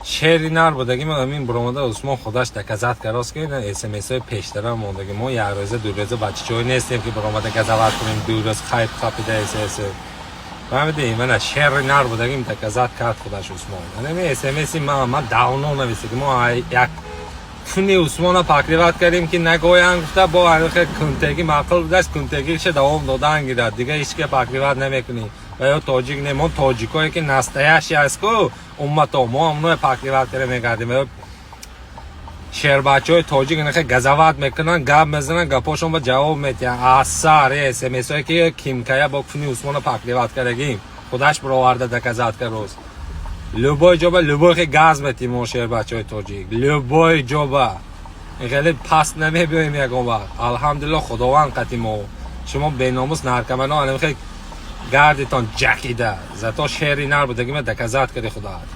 Шери нар будаги ман амин буромада Усмон худаш доказать карост, ки смсҳои пештара мондаги. Мо як рӯза, 2 рӯза бачачои нестем, ки буромада газават кунем, 2 рӯз хайп хапида смс. Фаҳмиди? Мана шери нар будагим доказать кард худаш Усмон. Анами смси ман давно нависаги. Мо як куни Усмона покрывать кардем, ки нагоян гуфта, бо анхе кунтеги маъқул будаст, кунтегиша давом додан гирад. Дига ҳеч ке покрывать намекунӣ. Ва ё тоҷик не, мо тоҷикое, ки настоящий аст ку уммато, мо ҳамоное покрывать карда мегардем. Ва шербачаҳои тоҷик инахе газават мекунанд, гап мезананд, гапошон ба ҷавоб метиҳанд. Асар смсое, ки кимкая бо куни Усмона покрывать кардагим, худаш бироварда доказать карост. Любой ҷоба любой хе газ метим мо, шербачаҳои тоҷик, любой ҷоба хеле паст намебиёем ягон вақт. Алҳамдулилло, Худованд қати мо. Шумо беномус наркамано анамихе гардитон ҷакида. Зато шери нар будагима доказать карди худоат.